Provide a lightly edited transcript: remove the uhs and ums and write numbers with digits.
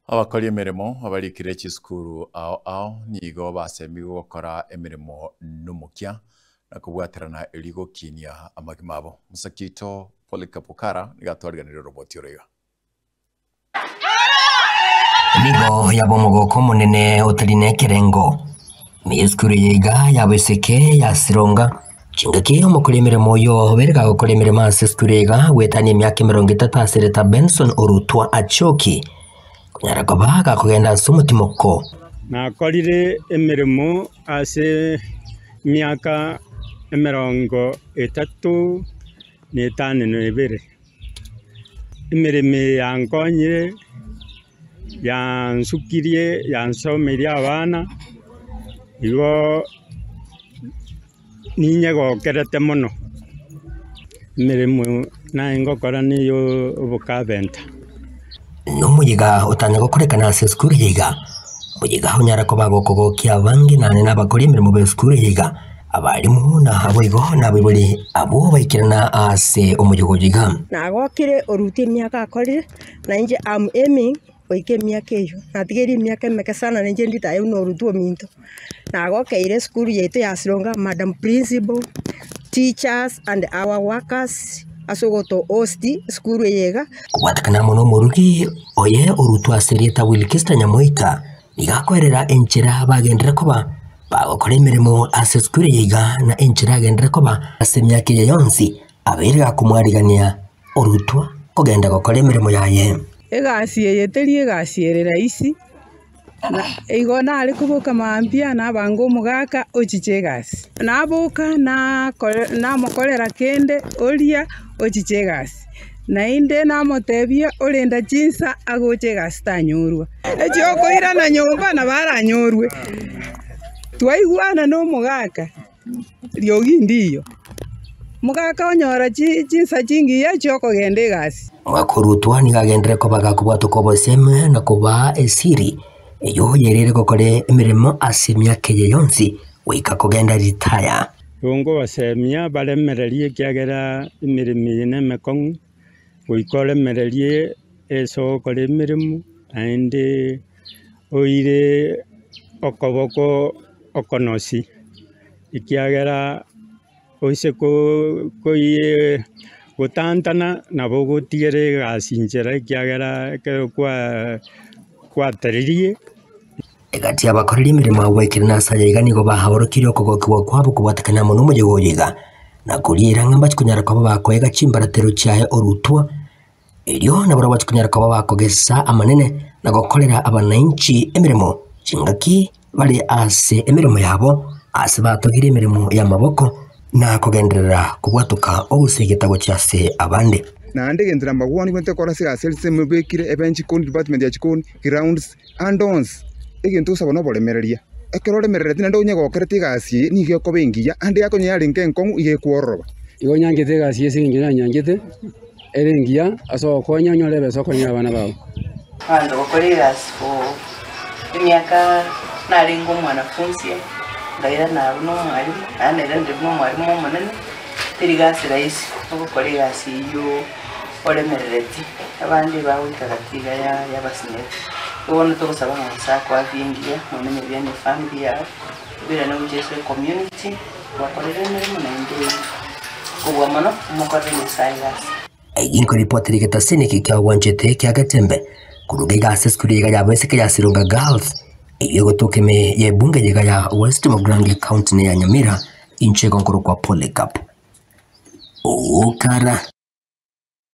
Abakori emeremo abarikire chisukuru ao ao nigo basemigwe gokora emeremo nomokia na kobwaterana erio gokinia amagima abo. Mosaki oito Polycarp Okara nigo atwariganirie oroboti oro iga. Nigo yaba omogoko omonene otari nekerengo. Ime y'esukuru eye iga yabaiseke ya Sironga. Chingaki omokori emeremo oyio obeire gagokora emeremo ase esukuru eye iga goetania emiaka 30 ase erieta Benson Orutwa Achoki konyara koba gakogenda ase omotimoko. Nakorire emeremo ase emiaka 35. Emeremo eye yankonyire, yansukirie, yansomeirie abana, igo ninyegokerete mono. Emeremo naye ngokora neye obokabenta. Nomoyega otanya gokorekana ase esukuru eye iga, omoyega onyara koba gokogokia abange naende nabakori emeremo b'esukuru eye iga, abalimu na boigo nabaibori abwo baikerana ase omoyega oyo iga. Nagokire orutie emiaka akorire, na inche am aiming goika emiaka eyio, natigeire emiaka emeke sana na inche nditaye buna orutwe ominto. Nagokeire esukuru yaito ya Sironga, madam principal, teachers and our workers ase ogoto host esukuru eye iga. Kobwatekana amo nomorugi oye orutwe ase erieta Wilkista Nyamoita, nigo akoerera enchera bagenderere koba bagokora emeremo ase esukuru eye iga na enchera agenderere koba ase emiaka eye yonsi abeire gakomwarigania orutwa kogenda gokora emeremo yaye. Egasi eye teri egasi ere rahisi, na igo nare koboka mambia nabange omogaka ochiche egasi. Naboka nakore namokorera kende oria ochiche egasi. Naende namotebia orenda chinsa agocha egasi tanyorwa. Echiokoirana nyomba nabo aranyorwe. Twaigwana na omogaka. Riogi ndiyo, mogaka onyora chinsa chingiya chi'okogenda egasi. Omwaka orutwa nigo agenderere koba gakobwatoka obosemi na kobaa esiri eyio yerire gokora emeremo ase emiaka eye yonsi goika kogenda ritaya. Igo nkobasemia baremererie ekiagera emeremo eye nemekong'u, goika oremererie ase ogokora emeremo, naende oire okoboko okonosi, ekiagera oise gotantana nabo ogotigera egasi nchera ekiagera ekero kwateririe. Egati y'abakoreri emeremo agwo ekerene ase aya iga nigo bahaorokirie okogokigwa kwabo kobwatekana amo nomoyega oyo iga, na koriera ng'a mbache konyara koba bakoega chimbaratero chiaye orutwa. Erio nabarabwo bachia konyara koba bakogesa amanene na gokorera abanainchi emeremo chingaki bare ase emeremo yabo, aase batogirie emeremo y'amaboko, na kogenderera kobwatoka ogosegeta gochia ase abande. Naende egento number one nigo tokora ase egasi ase mobekire ebe chikoni department ya chikoni, grounds, ande onsi, egento ogosaba na oboremereria. Ekero oremerereti naende onye gokerete egasi eye nigo ekoba engiya, ande yakonya yarenge enkong'u iga ekwororoba. Igo nyanchete egasi ase eng'encho nanyanchete. Ere engiya ase ogokonya onyore ebesa okonyera abana bao. Abanto gokora egasi for emiaka narenge omwanafunsi, nkairana buna omwalimu, naende nairanire buna omwalimu omonene, teri gasi rahisi ogokora egasi eyio oremerereti, abande bagoika gati iga ya abasinyeti. Igo bono togosaba ng'a Nyasae akoe afya engiya, momenye buya na efamiri yao, oirane gochia ase ecommunity, obakorere emeremo naende. Kobua mono, omokorere Nyasae egasi. Eyio nkoripoti rigetasini eke kiagwanchete kia Getembe koruga iga ase esukuru iga ya Baiseke ya Sironga Girls eyio egotoka ime ye ebunge iga ya West Mugirango ecounty ne ya Nyamira inche igo nkorokwa Polycarp Okara.